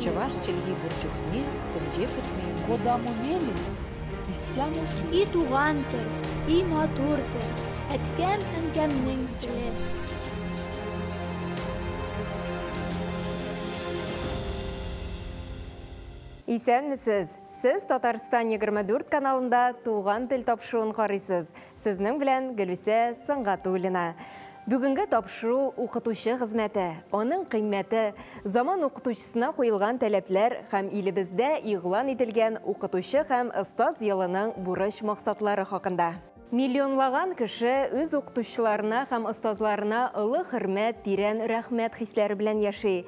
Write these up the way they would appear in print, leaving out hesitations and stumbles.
Чӑваш чӗлхи пур чухне тӗнче пӗтмен. Кодамо мелесь, истямо И туган тел, и матур тел, әткәм-әнкәмнең теле. Исәнмесез! Сез Татарстан 24 каналында Туган тел тапшыруын карыйсыз. Сезнең белән Гөлүсә Сөнгатуллина. Бүгенге тапшыру укытучы хезмәте, аның кыйммәте, заман укытучысына куелган таләпләр һәм илебездә игълан ителгән укытучы һәм остаз елының бурыч максатлары хакында. Миллионлаган кеше үз укытучыларына һәм остазларына олы хөрмәт, тирән рәхмәт хисләре белән яши.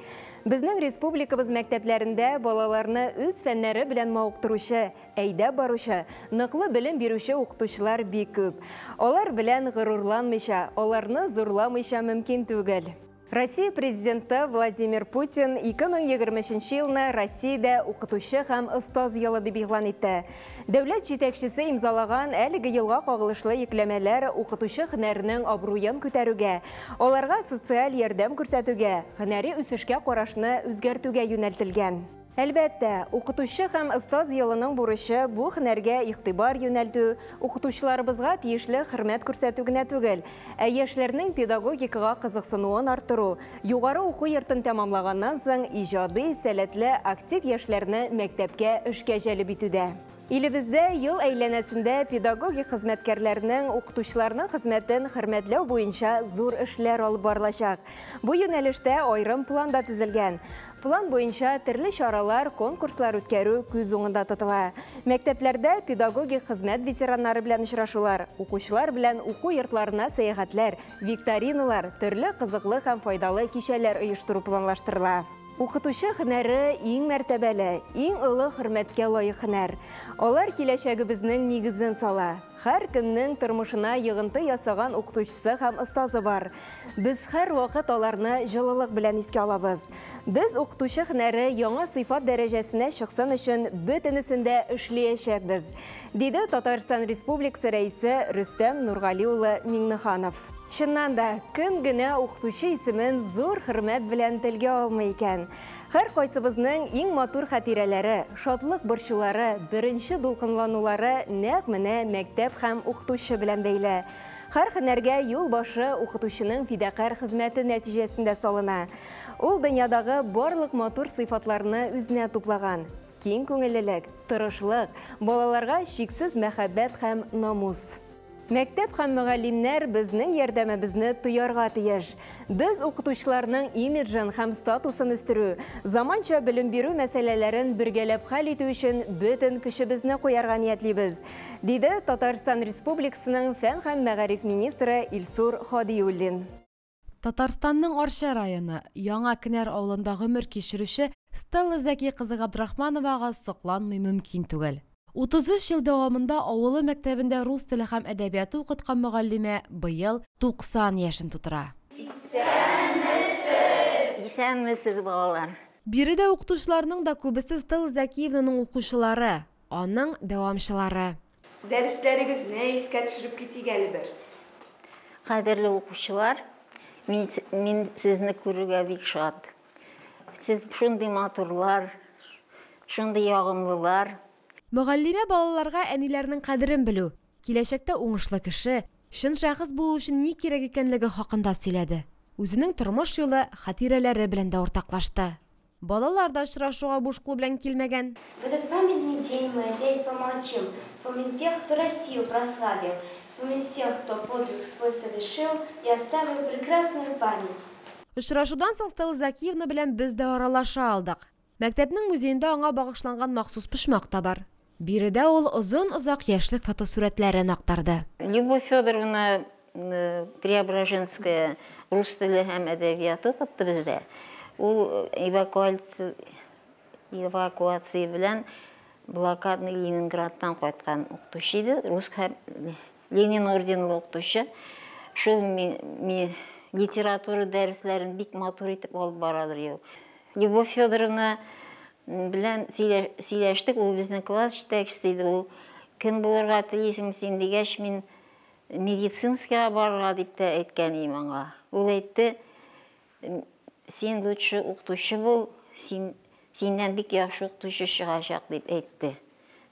Безнең республикабыз мәктәпләрендә балаларны үз фәннәре белән мавыктыручы, әйдәп баручы, ныклы белем бирүче укытучылар бик күп. Алар белән горурланмыйча, аларны зурламыйча мөмкин түгел. Россия президенты Владимир Путин 2023 елны Россиядә укытучы һәм остаз елы дип игълан итте. Дәүләт җитәкчесе имзалаган әлеге елга кагылышлы йөкләмәләр укытучы һөнәренең абруен күтәрүгә, аларга социаль ярдәм күрсәтүгә, һөнәри үсешкә карашны үзгәртүгә юнәлтелгән. Әлбәттә, укытучы һәм остаз елының бурычы бу һөнәргә игътибар юнәлтү, укытучыларыбызга тиешле хөрмәт күрсәтү генә түгел, ә яшьләрнең педагогикага кызыксынуын арттыру, югары уку йортын тәмамлаганнан соң иҗади, сәләтле, актив яшьләрне мәктәпкә эшкә җәлеп итүдә. Илебездә ел әйләнәсендә педагогик хезмәткәрләрнең, укытучыларның хезмәтен хөрмәтләү буенча зур эшләр алып барылачак. Бу юнәлештә аерым план да төзелгән. План буенча төрле чаралар, конкурслар үткәрү күз уңында тотыла. Мәктәпләрдә педагогик хезмәт ветераннары белән очрашулар, укучылар белән уку йортларына сәяхәтләр, викториналар, төрле кызыклы һәм файдалы кичәләр оештыру планлаштырыла. Укытучы һөнәре иң мәртәбәле, иң олы хөрмәткә лаек һөнәр. Алар киләчәгебезнең нигезен сала. Һәркемнең тормышына йогынты ясаган укытучысы һәм остазы бар. Без һәрвакыт аларны җылылык белән искә алабыз. Без укытучы һөнәре яңа сыйфат дәрәҗәсенә чыксын өчен бөтенесен дә эшләячәкбез, диде Татарстан Республикасы Рәисе Рөстәм Нургали улы Миңнеханов. Чыннан да, кем генә укытучы исемен зур хөрмәт белән телгә алмый икән? Һәркайсыбызның иң матур хатирәләре, шатлык борчулары, беренче дулкынланулары нәкъ менә мәктәп һәм укытучы белән бәйле. Һәр һөнәргә юл башы укытучының фидакарь хезмәте нәтиҗәсендә салына. Ул дөньядагы барлык матур сыйфатларны үзенә туплаган. Киң күңеллелек, тырышлык, балаларга чиксез мәхәббәт һәм намус. Мәктәп һәм мөгаллимнәр безнең ярдәмебезне тоярга тиеш. Без укытучыларның имиджын һәм статусын үстерү, заманча белем бирү мәсьәләләрен бергәләп хәл итү өчен бөтен көчебезне куярга ниятлибез, диде Татарстан Республикасының фән һәм мәгариф министры Илсур Һадиуллин. Татарстанның Арча районы Яңа Кенәр авылында гомер кичерүче Стелла Зәки кызы Габдрахмановага сокланмый мөмкин түгел. 33 ел дәвамында авылы мәктәбендә рус теле һәм әдәбияты укыткан мөгаллимә быел 90 яшен тутыра. Исәнмесез! Исәнмесез, балалар! Биредә укытучыларның да күбесе Стелла Зәкиевнаның укучылары, аның дәвамчылары. Дәресләрегезне искә төшереп китик әле бер. Кадерле укучылар, мин, мин сезне күрергә бик шат. Сез шундый матурлар, шундый ягымлылар. Мөгаллимә балаларга әниләрнең кадерен белү, киләчәктә уңышлы кеше, чын шәхес булу өчен ни кирәк икәнлеге хакында сөйләде. Үзенең тормыш юлы, хатирәләре белән дә уртаклашты. Балалар да очрашуга буш кул белән килмәгән. В этот памятный день мы опять помолчим, вспомним тех, кто Россию прославил, вспомним всех, кто подвиг свой совершил и оставил прекрасную память. Очрашудан соң Стелла Зәкиевна белән без дә аралаша алдык. Мәктәпнең музеенда аңа багышланган махсус почмак та бар. Биредә ул озын-озак яшьлек фотосурәтләрен актарды. Любовь Федоровна Преображенская рус теле һәм әдәбияты укытты бездә. Ул эвакуация белән блокадный Ленинградтан кайткан укытучы иде, рус һәм Ленин орденлы укытучы. Шул литература дәресләрен бик матур итеп алып барадыр ел. Любовь Федоровна белән сөйләштек, ул безнең класс җитәкчесе иде. Ул кем булырга телисең син дигәч, мин Медицинскийга барырга дип тә әйткән идем аңа. Ул әйтте, син лучше укытучы бул, син, синнән бик яхшы укытучы чыгачак дип әйтте.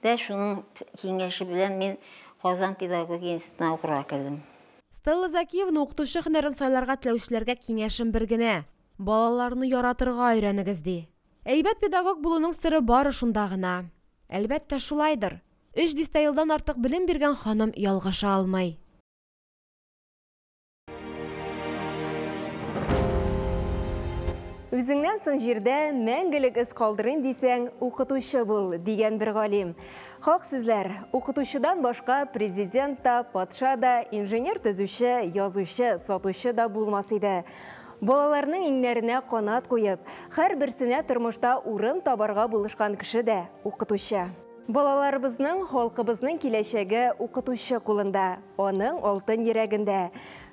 Дә шуның киңәше белән мин Казан педагогия институтына укырга кердем. Стелла Закиевна укытучы һөнәрен сайларга теләүчеләргә киңәшем бер генә, балаларны яратырга өйрәнегез, ди. Әйбәт педагог булуның сере бары шунда гына. Әлбәттә, шулайдыр. Өч дистә елдан артык белем биргән ханым ялгыша алмый. Үзеңнән соң җирдә мәңгелек эз калдырыйм дисәң, укытучы бул, дигән бер галим. Хак сүзләр, укытучыдан башка президент та, патша да, инженер-төзүче, язучы, сатучы да булмас иде. Балаларның иңнәренә канат куеп, һәрберсенә тормышта урын табарга булышкан кеше дә укытучы. Балаларыбызның, халкыбызның киләчәге укытучы кулында, аның алтын йөрәгендә.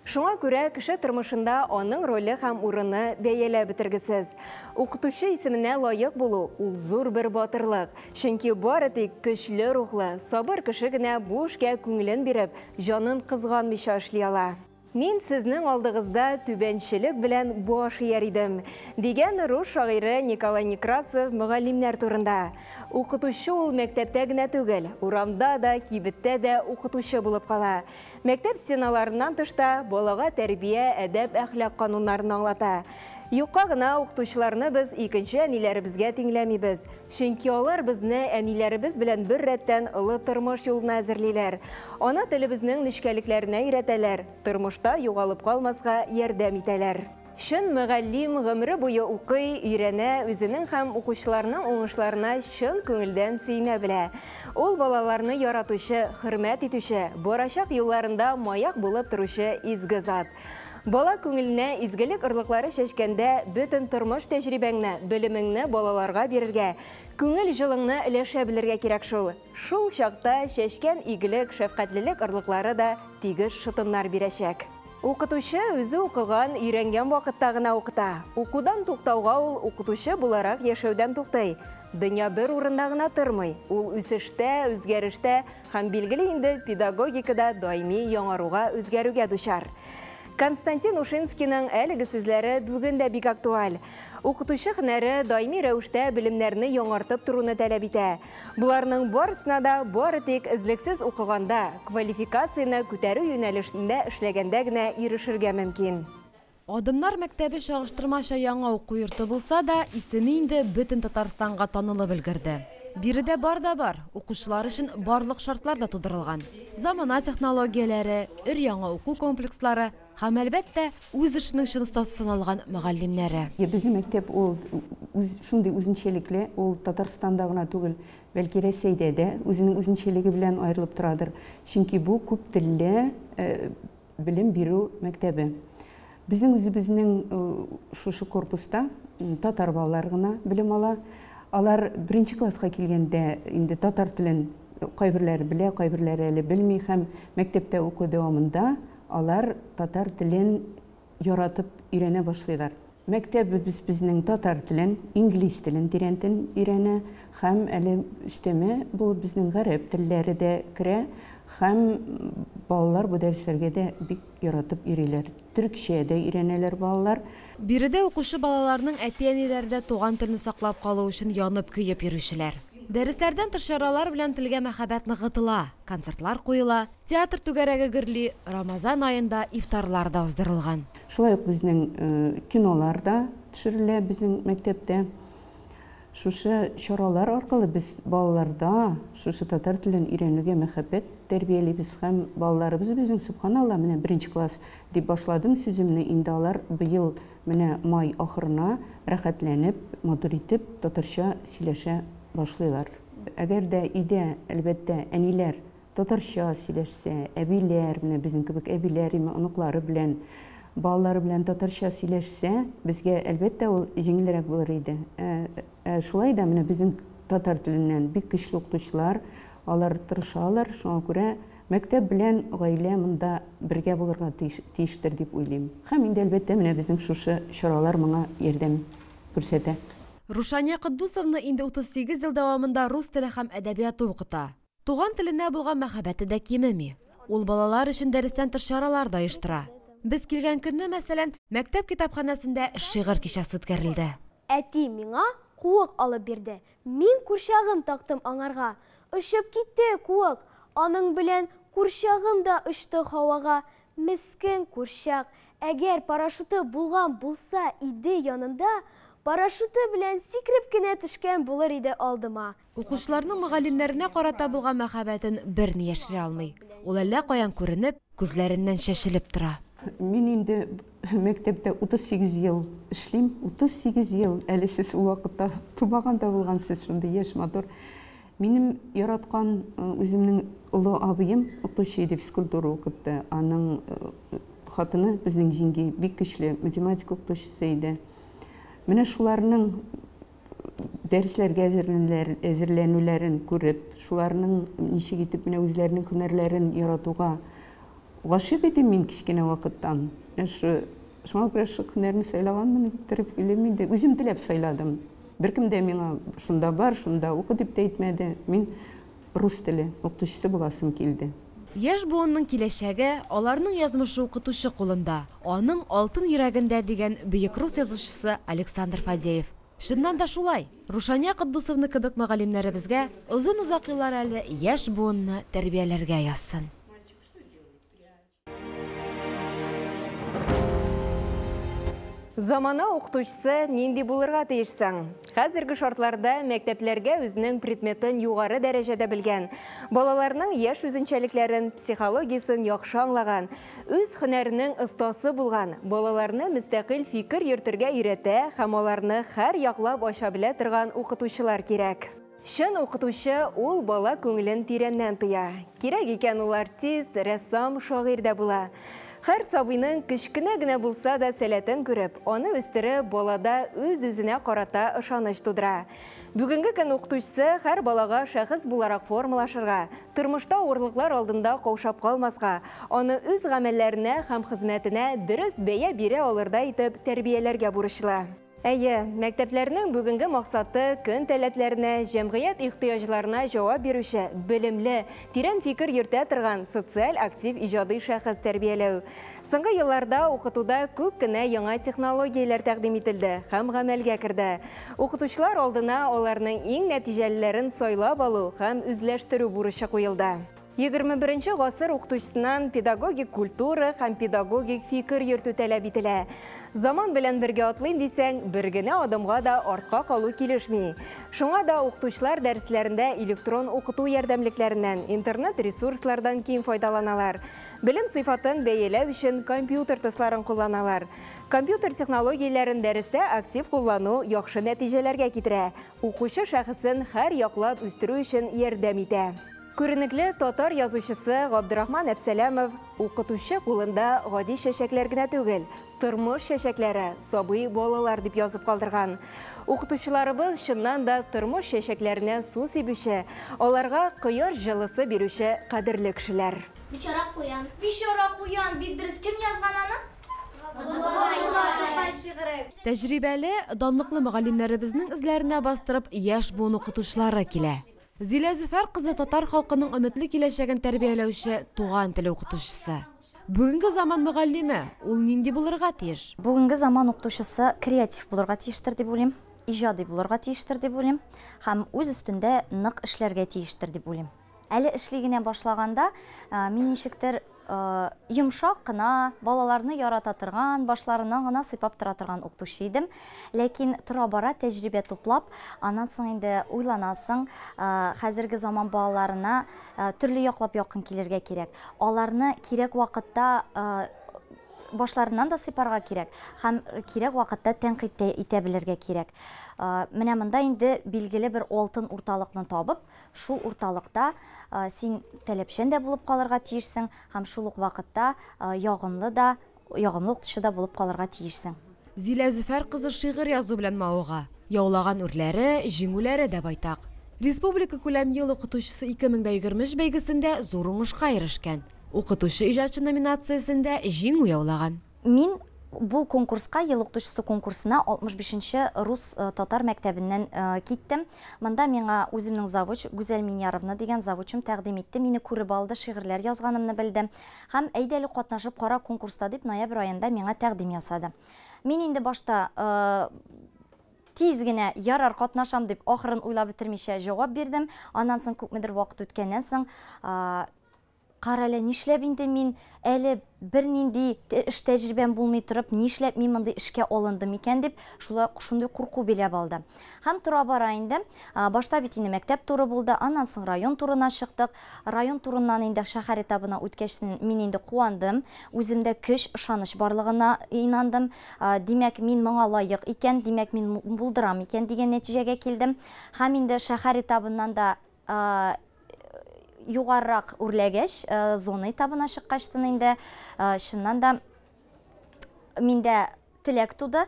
Шуңа күрә кеше тормышында аның роле һәм урыны бәяләп бетергесез. Укытучы исеменә лаек булу ул зур бер батырлык. Чөнки бары тик көчле рухлы, сабыр кеше генә бу эшкә күңелен биреп, җанын кызганмыйча эшли ала. Мин сезнең алдыгызда түбәнчелек белән баш ияр идем, дигән рус шагыйре Николай Некрасов мөгаллимнәр турында. Укытучы ул мәктәптә генә түгел, урамда да, кибеттә дә укытучы булып кала. Мәктәп стеналарыннан тыш та балага тәрбия, әдәп, әхлак кануннарын аңлата. Юкка гына укытучыларны без икенче әниләребезгә тиңләмибез. Чөнки алар безне әниләребез белән бер рәттән олы тормыш юлына әзерлиләр. Ана телебезнең нечкәлекләренә өйрәтәләр, тормышта югалып калмаска ярдәм итәләр. Чын мөгаллим гомере буе укый, өйрәнә, үзенең һәм укучыларының уңышларына чын күңелдән сөенә белә. Ул балаларны яратучы, хөрмәт итүче, барачак юлларында маяк булып торучы изге зат. Бала күңеленә изгелек орлыклары чәчкәндә бөтен тормыш тәҗрибәңне, белемеңне балаларга бирергә, күңел җылыңны өләшә белергә кирәк шул. Шул чакта чәчкән игелек, шәфкатьлелек орлыклары да тигез шытымнар бирәчәк. Укытучы үзе укыган, өйрәнгән вакытта гына укыта. Укудан туктауга ул укытучы буларак яшәүдән туктый. Дөнья бер урында гына тормый. Ул үсештә, үзгәрештә һәм билгеле инде педагогикада даими яңаруга, үзгәрүгә дучар. Константин Ушинскийның әлеге сүзләре бүген дә бик актуаль. Укытучы һөнәре даими рәвештә белемнәрне яңартып торуны таләп итә. Боларның барысына да бары тик эзлексез укыганда, квалификацияне күтәрү юнәлешендә эшләгәндә генә ирешергә мөмкин. Адымнар мәктәбе чагыштырмача яңа уку йорты булса да, исеме инде бөтен Татарстанга танылып өлгерде. Биредә бар да бар, укучылар өчен барлык шартлар да тудырылган. Замана технологияләре, өр-яңа уку комплекслары һәм, әлбәттә, үз эшенең чын остасы саналган мөгаллимнәре. Безнең мәктәп ул шундый үзенчәлекле, ул Татарстанда гына түгел, бәлки Рәсәйдә дә үзенең үзенчәлеге белән аерылып торадыр. Чөнки бу күп телле белем бирү мәктәбе. Безнең үзебезнең шушы корпуста татар балалары гына белем ала. Алар беренче класска килгәндә инде татар телен кайберләре белә, кайберләре әле белми һәм мәктәптә уку дәвамында алар татар телен яратып өйрәнә башлыйлар. Мәктәбебез безнең татар телен, инглиз телен тирәнтен өйрәнә һәм әле өстәмә булып безнең гарәп телләре дә керә һәм балалар бу дәресләргә дә бик яратып йөриләр. Төркчә дә өйрәнәләр балалар. Биредә укучы балаларның әти-әниләре дә туган телне саклап калу өчен янып-көеп йөрүчеләр. Дәресләрдән тыш чаралар белән телгә мәхәббәт ныгытыла, концертлар куела, театр түгәрәге гөрли, Рамазан аенда ифтарлар да уздырылган. Шулай ук безнең кинолар да төшерелә безнең мәктәптә. Шушы чаралар аркылы без балаларда шушы татар телен өйрәнүгә мәхәббәт тәрбиялибез һәм балаларыбыз безнең, сөбханалла, менә беренче класс дип башладым сүземне, инде алар быел менә май ахырына рәхәтләнеп, матур итеп татарча сөйләшә башлыйлар. Әгәр дә өйдә, әлбәттә, әниләр татарча сөйләшсә, әбиләр, менә безнең кебек әбиләр, име, оныклары белән, балалары белән татарча сөйләшсә, безгә, әлбәттә, ул җиңелрәк булыр иде. Шулай да менә безнең татар теленнән бик көчле укытучылар, алар тырышалар, шуңа күрә мәктәп белән гаилә монда бергә булырга тиештер дип уйлыйм. Һәм инде, әлбәттә, менә безнең шушы чаралар моңа ярдәм күрсәтә. Рушания Котдусовна инде 38 ел дәвамында рус теле һәм әдәбияты укыта. Туган теленә булган мәхәббәте дә кимеми. Ул балалар өчен дәрестән тыш чаралар да оештыра. Без килгән көнне, мәсәлән, мәктәп китапханәсендә шигырь кичәсе үткәрелде. Әти миңа куык алып бирде. Мин курчагым тактым аңарга. Очып китте куык. Аның белән курчагым да очты һавага. Мескен курчак. Әгәр парашюты булган булса иде янында, парашюты белән сикереп кенә төшкән булыр иде алдыма. Укучыларның мөгаллимнәренә карата булган мәхәббәтен берни яшерә алмый. Ул әллә каян күренеп, күзләреннән чәчелеп тора. Мин инде мәктәптә 38 ел эшлим. 38 ел. Әле сез ул вакытта тумаган да булгансыз, шундый яшь, матур. Минем яраткан үземнең олы абыем укытучы иде, физкультура укытты. Аның хатыны, безнең җиңги, бик көчле математика укытучысы иде. Менә шуларның дәресләргә әзерләнүләрен күреп, шуларның ничек итеп менә үзләренең һөнәрләрен яратуга гашыйк идем мин кечкенә вакыттан. Менә шу, шуңа күрә шу һөнәрне сайлаганмын иттереп уйлыйм инде. Үзем теләп сайладым. Беркем дә миңа шунда бар, шунда укы дип тә әйтмәде. Мин рус теле укытучысы буласым килде. Яшь буынның киләчәге, аларның язмышы укытучы кулында, аның алтын йөрәгендә, дигән бөек рус язучысы Александр Фадеев. Чыннан да шулай. Рушания Котдусовна кебек мөгаллимнәребезгә озын-озак еллар әле яшь буынны тәрбияләргә язсын. Замана укытучысы нинди булырга тиеш соң? Хәзерге шартларда мәктәпләргә үзенең предметын югары дәрәҗәдә белгән, балаларның яшь үзенчәлекләрен, психологиясен яхшы аңлаган, үз һөнәренең остасы булган, балаларны мөстәкыйль фикер йөртергә өйрәтә һәм аларны һәр яклап ача белә торган укытучылар кирәк. Чын укытучы ул бала күңелен тирәннән тоя. Кирәк икән ул артист, рәссам, шагыйрь дә була. Һәр сабыйның кечкенә генә булса да сәләтен күреп, аны үстереп, балада үз-үзенә карата ышаныч тудыра. Бүгенге көн укытучысы һәр балага шәхес буларак формалашырга, тормышта авырлыклар алдында каушап калмаска, аны үз гамәлләренә һәм хезмәтенә дөрес бәя бирә алырдай итеп тәрбияләргә бурычлы. Әйе, мәктәпләрнең бүгенге максаты көн таләпләренә, җәмгыять ихтыяҗларына җавап бирүче, белемле, тирән фикер йөртә торган социаль актив иҗади шәхес тәрбияләү. Соңгы елларда укытуда күп кенә яңа технологияләр тәкъдим ителде һәм гамәлгә керде. Укытучылар алдына аларның иң нәтиҗәлеләрен сайлап алу һәм үзләштерү бурычы куелды. 21 гасыр укытучысыннан педагогик культура һәм педагогик фикер йөртү таләп ителә. Заман белән бергә атлыйм дисәң, бер генә адымга да артка калу килешми. Шуңа да укытучылар дәресләрендә электрон укыту ярдәмлекләреннән, интернет ресурслардан киң файдаланалар. Белем сыйфатын бәяләү өчен компьютер тестларын кулланалар. Компьютер технологияләрен дәрестә актив куллану яхшы нәтиҗәләргә китерә. Укучы шәхесен һәр яклап үстерү өчен ярдәм итә. Күренекле татар язучысы Габдрахман Әпсәләмов укытучы кулында гади чәчәкләр генә түгел, тормыш чәчәкләре, сабый балалар дип язып калдырган. Укытучыларыбыз чыннан да тормыш чәчәкләренә су сибүче, аларга кояш җылысы бирүче кадерле кешеләр. Бичара куян. Бичара куян, бик дөрес. Кем язган аны? Тәҗрибәле, данлыклы мөгаллимнәребезнең эзләренә бастырып, яшь буын укытучылары килә. Зилә Зөфәр кызы татар халкының өметле киләчәген тәрбияләүче туган тел укытучысы. Бүгенге заман мөгаллиме ул нинди булырга тиеш? Бүгенге заман укытучысы креатив булырга тиештер дип уйлыйм, иҗади булырга тиештер дип уйлыйм һәм үз өстендә нык эшләргә тиештер дип уйлыйм. Әле эшли генә башлаганда мин ничектер йомшак кына, балаларны ярата торган, башларыннан гына сыйпап тора торган укытучы идем. Ләкин тора-бара тәҗрибә туплап, аннан соң инде уйланасың, хәзерге заман балаларына төрле яклап якын килергә кирәк. Аларны кирәк вакытта башларыннан да сыйпарга кирәк һәм кирәк вакытта тәнкыйть тә итә белергә кирәк. Менә монда инде билгеле бер алтын урталыкны табып, шул урталыкта син таләпчән дә булып калырга тиешсең һәм шул ук вакытта ягымлы да, ягымлы укытучы да булып калырга тиешсең. Зилә Зөфәр кызы шигырь язу белән мавыга. Яулаган үрләре, җиңүләре дә байтак. Республика күләм ел укытучысы 2023 бәйгесендә зур уңышка ирешкән. Укытучы иҗатчы номинациясендә җиңү яулаган. Мин Бу конкурска, Ел укытучысы конкурсына 65 нче рус татар мәктәбеннән киттем. Монда миңа үземнең завуч Гүзәл Миняровна дигән завучым тәкъдим итте. Мине күреп алды, шигырьләр язганымны белде. Һәм әйдә әле катнашып кара конкурста дип ноябрь аенда миңа тәкъдим ясады. Мин инде башта тиз генә ярар катнашам дип ахырын уйлап бетермичә җавап бирдем. Аннан соң күпмедер вакыт үткәннән соң Карале, нишләп инде мин әле бернинди эш тәҗрибәм булмый торып, нишләп мин мондый эшкә алындым икән дип, шулай шундый курку биләп алды. Һәм тора-бара инде, башта бит инде мәктәп туры булды, аннан соң район турына чыктык. Район турыннан инде шәһәр этабына үткәч, мин инде куандым, үземдә көч, ышаныч барлыгына инандым. Димәк, мин моңа лаек икән, димәк, мин булдырам икән дигән нәтиҗәгә килдем. Һәм инде шәһәр этабыннан да югарырак үрләгәч, зона этабына чыккачтын инде, чыннан да миндә теләк туды.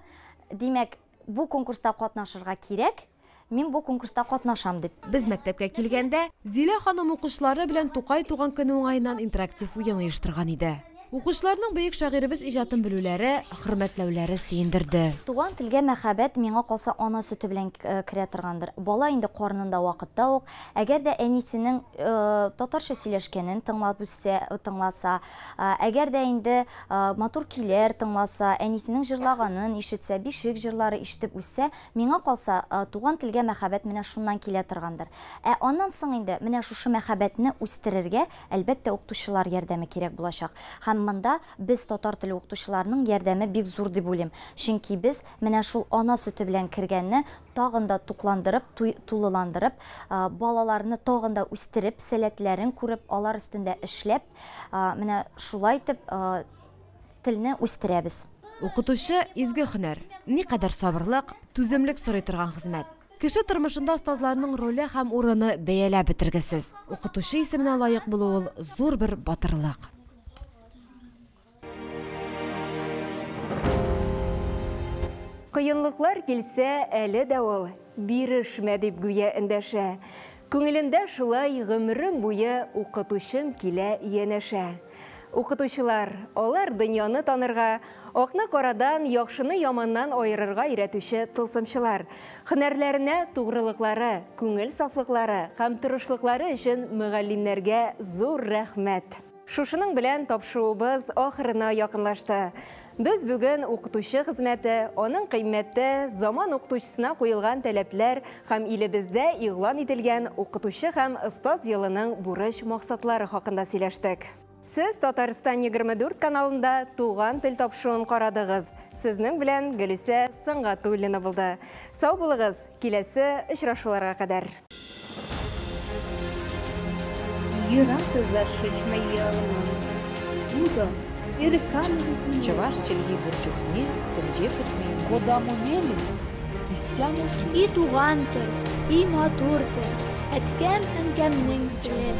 Димәк, бу конкурста катнашырга кирәк, мин бу конкурста катнашам дип. Без мәктәпкә килгәндә, Зилә ханым укучылары белән Тукай туган көне уңаеннан интерактив уен оештырган иде. Укучыларның бөек шагыйребез иҗатын белүләре, хөрмәтләүләре сөендерде. Туган телгә мәхәббәт, миңа калса, ана сөте белән керә торгандыр. Бала инде карынында вакытта ук, әгәр дә әнисенең татарча сөйләшкәнен тыңлап үссә, тыңласа, әгәр дә инде матур көйләр тыңласа, әнисенең җырлаганын ишетсә, бишек җырлары ишетеп үссә, миңа калса, туган телгә мәхәббәт менә шуннан килә торгандыр. Ә аннан соң инде менә шушы мәхәббәтне үстерергә, Әлбәттә, укытучылар ярдәме кирәк булачак. Һәм монда без татар теле укытучыларының ярдәме бик зур дип уйлыйм. Чөнки без менә шул ана сөте белән кергәнне тагын да тукландырып, тулыландырып, балаларны тагын да үстереп, сәләтләрен күреп, алар өстендә эшләп, менә шулай итеп телне үстерәбез. Укытучы, изге һөнәр. Никадәр сабырлык, түземлек сорый торган хезмәт. Кеше тормышында остазларның роле һәм урыны бәяләп бетергесез. Укытучы исеменә лаек булу ул зур бер батырлык. Кыенлыклар килсә, әле дә ул бирешмә дип гүя эндәшә. Күңелемдә шулай гомерем буе укытучым килә янәшә. Укытучылар, алар дөньяны танырга, акны карадан, яхшыны яманнан аерырга өйрәтүче тылсымчылар. Һөнәрләренә тугрылыклары, күңел сафлыклары һәм тырышлыклары өчен мөгаллимнәргә зур рәхмәт. Шушының белән тапшыруыбыз ахырына якынлашты. Без бүген укытучы хезмәте, аның кыйммәте, заман укытучысына куелган таләпләр һәм илебездә игълан ителгән Укытучы һәм остаз елының бурыч-максатлары хакында сөйләштек. Сез Татарстан 24 каналында Туган тел тапшыруын карадыгыз. Сезнең белән Гөлүсә Сөнгатуллина булды. Сау булыгыз, киләсе очрашуларга кадәр. Чӑваш чӗлхи пур чухне тӗнче пӗтмен. Кодамо мелесь, истямо И туган тел, и матур тел, әткәм-әнкәмнең теле.